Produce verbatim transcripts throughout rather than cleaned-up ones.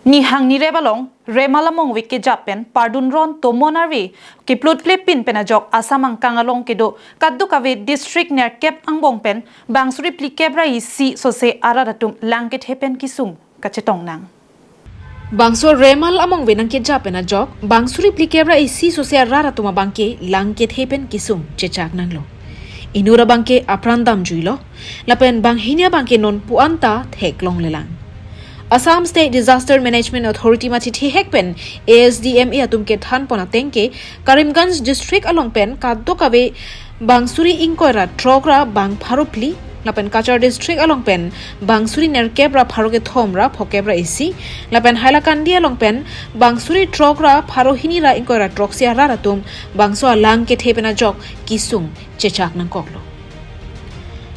Nihang nirep along Remal Amongve kejap pen Pardun Ron Tomon arve keplut plepin pen ajok Assam angkang along kedo kadokave district nerkep angbong pen bang suri phlikep ra isi sose arat atum lang kethe pen kesung kachetong nang. Bangso Remal Amongve nangkejap pen ajok bang suri phlikep ra isi sose arat atum abangke lang kethe pen kesung chechak nanglo. Inut abangke apran damjuilo, lapen banghini abangke non pu-an ta theklonglelang. Assam State Disaster Management Authority mathi thihek pen A S D M A atum kethan pon ateng ke Karimganj district along pen kadokave bang suri ingkoi ra throk ra bang pharo phli, lapen Cachar district along pen bang suri nerkep ra pharo kethom ra phokep ra isi, lapen Hailakandi along pen bang suri throk ra pharo hini ra ingkoi ra throksi arat atum bangso alang kethe pen ajok kesung chechak nangkoklo.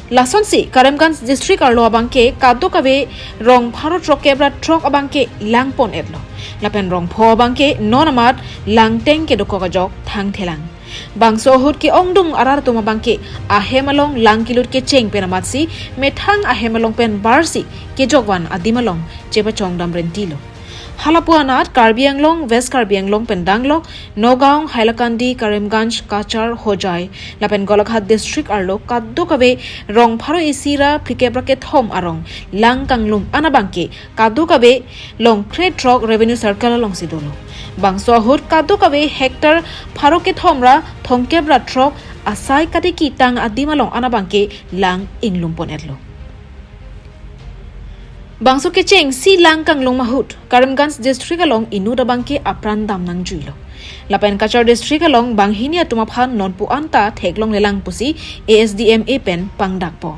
Lasonsi Karimganj district arlo abangke kadokave rong pharo throkkep ra throk abangke lang pon-etlo, lapen rong pho abangke non amat langteng kedokok ajok thangthelang. Bangso ahut ke-ongdung arat atum abangke ahem along lang kelut kecheng pen amatsi methang ahem along pen barsi kejokvan adim along chepachong dam rentilo. Halapu anat Karbi Anglong, West Karbi Anglong pen danglok Nagaon, Hailakandi, Karimganj, Cachar, Hojai lapen Golaghat district arlo kadokave rong pharo isi ra phlikep ra kethom arong lang kanglum an abangke kadokave Longkre throk revenue circle alongsi dolo. Bangso ahut kadokave hectare pharo kethom ra thomkep ra throk asai katiki tang adim along an abangke lang inglum pon-etlo. Bangso kechengsi lang kanglum ahut Karimganj district along inut abangke apran dam nangjuilo. Lapen Cachar district along banghini atum aphan non pu-an ta theklonglelang pusi A S D M A pen pangdakpo.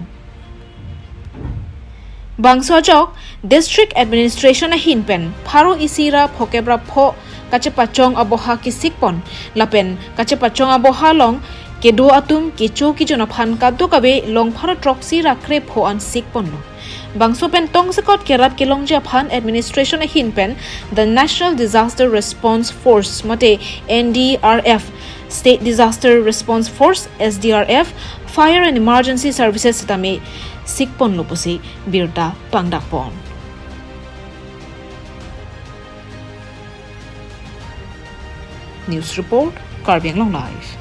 Bangso ajok district administration ahin pen pharo isi ra phokep ra pho kachepachong aboha kesikpon, lapen kachepachong aboha along kedo atum kecho kejun aphan kadokave long pharo throksi ra krepho an sikponlo. Bangso pen tongsekot kerap kelongji aphan administration ahin pen the National Disaster Response Force mate N D R F, State Disaster Response Force, S D R F, Fire and Emergency Services sitame sikponlo pusi birta pangdakpon. News report, Karbi Anglong Live.